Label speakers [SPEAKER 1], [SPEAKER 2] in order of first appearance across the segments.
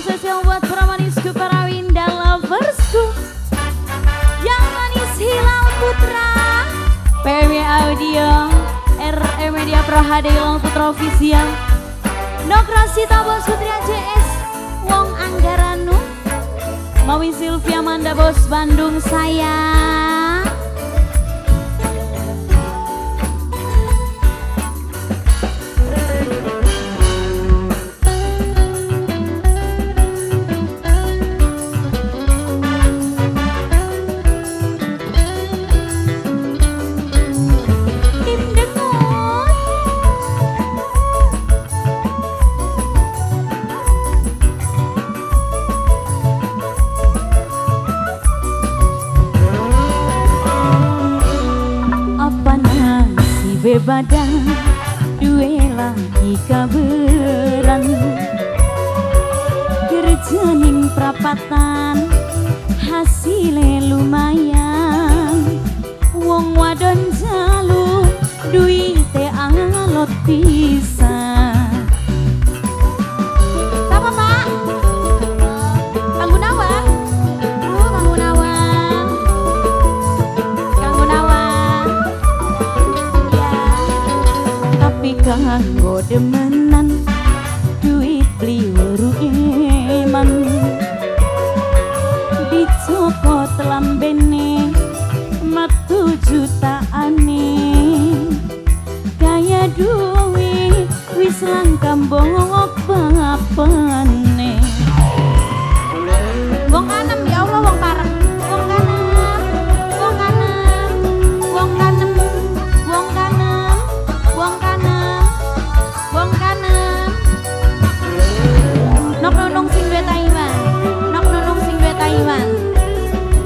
[SPEAKER 1] Spesial buat para manisku, para Winda loversku. Yang manis Hilal Putra, PW Audio, RE Media Pro HD Hilal Putra Official, Nokrasita Bos Putri ACS, Wong Anggaranu, Mami Sylvia Manda Bos Bandung sayang. Badan duwe lagi kaberan, kerja ning prapatan hasile lumayan, wong wadon jalu duwite alot pisan. Sapa Pak? Kang Gunawan. Oh, Kang Gunawan. Kang Gunawan. Tapi kanggo demenan duit beli weru eman, dicokot lambene metu jutaane, kaya duit wis langka mbok bapane. Wong kanem ya Allah, wong pareng, wong kanem, wong kanem, wong kanem, wong kanem, wong kanem, wong kanem. Nok nunung sing duwe Taiwan, nok nunung sing duwe Taiwan,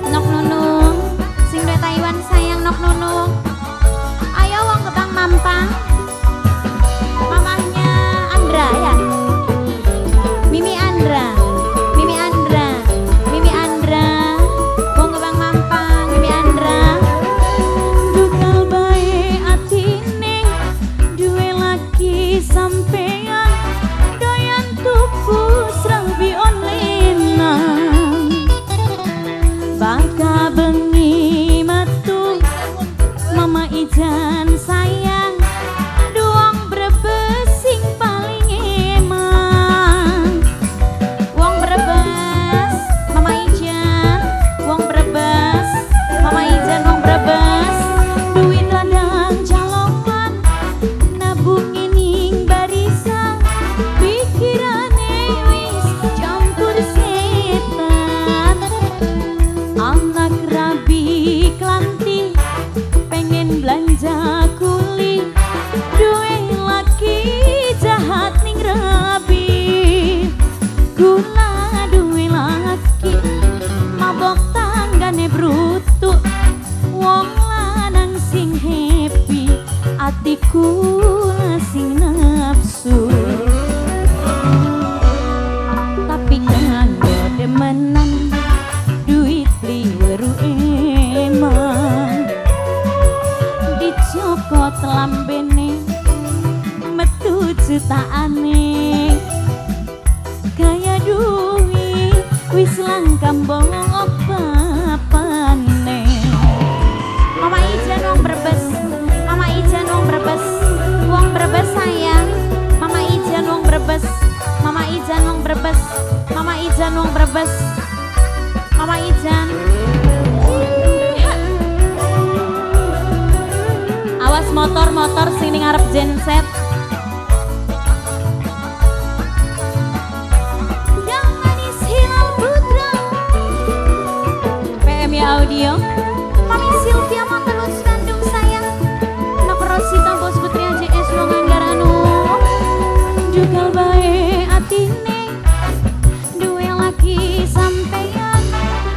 [SPEAKER 1] nok nunung sing duwe Taiwan sayang nok nunung. Ayo wong Gebang Mampang, mamahnya Andra ya, Mimi Andra, Mimi Andra, Mimi Andra, wong Gebang Mampang, Mimi Andra. Dukal bae atine duwe laki sampean, doyan tuku serabi online. Baka bengi metu Mama Ijan sayang, duang Brebes sing paling eman. Wong Brebes, Mama Ijan, wong Brebes, Mama Ijan wong Brebes. Duit ladang calokan, nabung ning barisan, pikirane wis campur setan. Anak rabi klanti pengen belanja kuli, duwe laki jahat ning rabi. Gula duwe laki mabok tanggane brutu, wong lanang sing happy atiku sing nafsu. Tapi kanggo demenan duit beli weru eman, dicokot lambene metu jutaane, kaya duit wis langka mbok bapane. Mama Ijan wong Brebes, Mama Ijan wong Brebes, wong Brebes sayang, Mama Ijan wong Brebes, Mama Ijan wong Brebes, Mama Ijan wong Brebes, Mama Ijan. Awas motor-motor sing ning ngarep genset. Yang manis Hilal Putra, PMY Audio, Mami Sylvia Monterus Bandung sayang, Nok Rosita Bos Putri AJS wong Anggaranu. Jugal bae atine duwe laki sampeyan,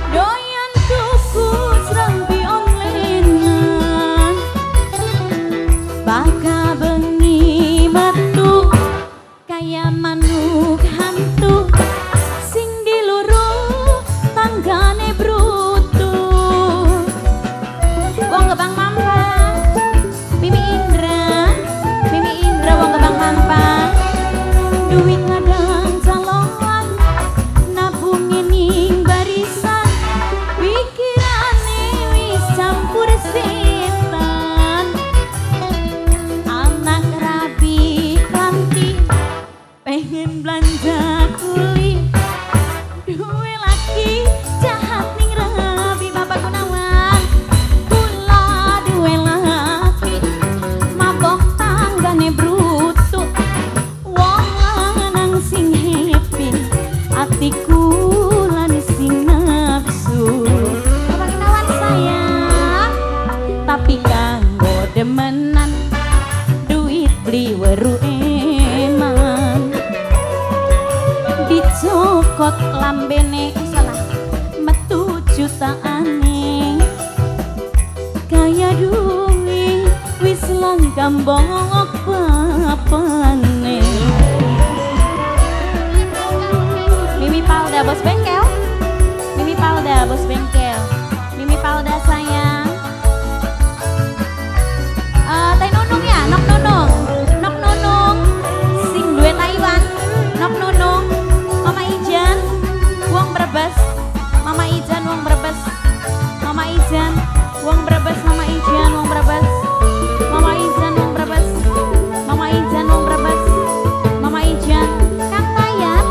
[SPEAKER 1] doyan tuku srambi online. Baka bengi tanggane brutu. Wong lanang sing happy atiku lan sing nafsu. Bapak Gunawan sayang, tapi kanggo demenan duit beli weru eman. Dicokot lambene salah metu jutaane, kaya duwi wis langgam bongok bapane. Mimi Palda bos bengkel, Mimi Palda bos bengkel, Mimi Palda sayang. Teh Nunung ya, Nok Nunung, Nok Nunung, sing duwe Taiwan, Nok Nunung, Mama Ijan, wong Brebes, Mama Ijan wong Brebes, Mama Ijan wong Brebes, Mama Ijan wong Brebes, Mama Ijan wong Brebes, Mama Ijan wong Brebes, Mama Ijan, Kang Tayat.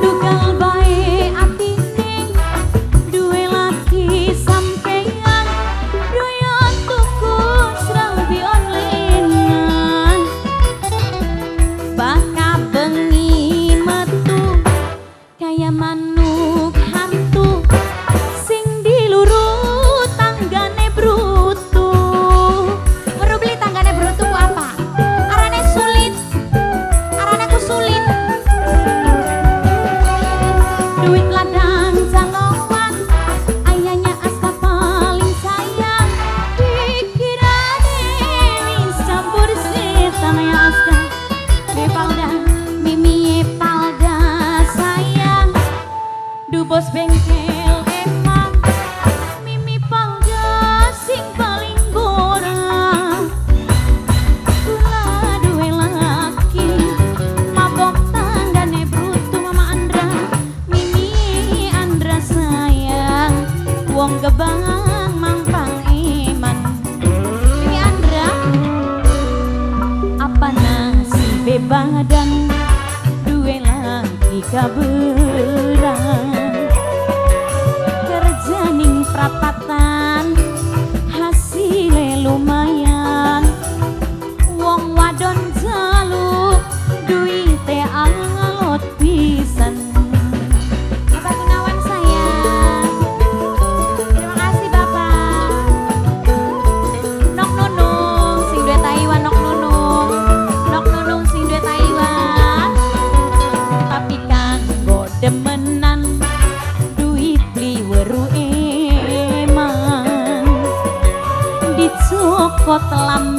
[SPEAKER 1] Dugal bae atine duwe laki sampeyan, doyan tuku serabi onlinean. Baka bengi metu kaya manuk hantu sing diluru tanggane brutu. Weru beli tanggane brutu ku apa? Arane sulit, arane ku sulit. Duit ladang jaloan, ayahnya Aska paling sayang. Pikirane wis campur setan ya Aska. Mimi Palda, Mimi Palda sayang. Du bos bengkel emang, Mimi Palda sing paling gorang. Kula duwe laki mabok tanggane brutu. Mama Andra, Mimi Andra sayang, wong gebang mangpang iman. Mimi Andra, apa nasibe badan duwe laki kaberan. Kerja ning prapatan hasile lumayan. Wong wadon jaluk duwite alot pisan. Bapak Gunawan sayang, terima kasih Bapak. Nok Nunung sing duwe Taiwan, Nok Nunung, Nok Nunung sing duwe Taiwan. Tapi kanggo demenan duit beli weru eman. Dicokot lambe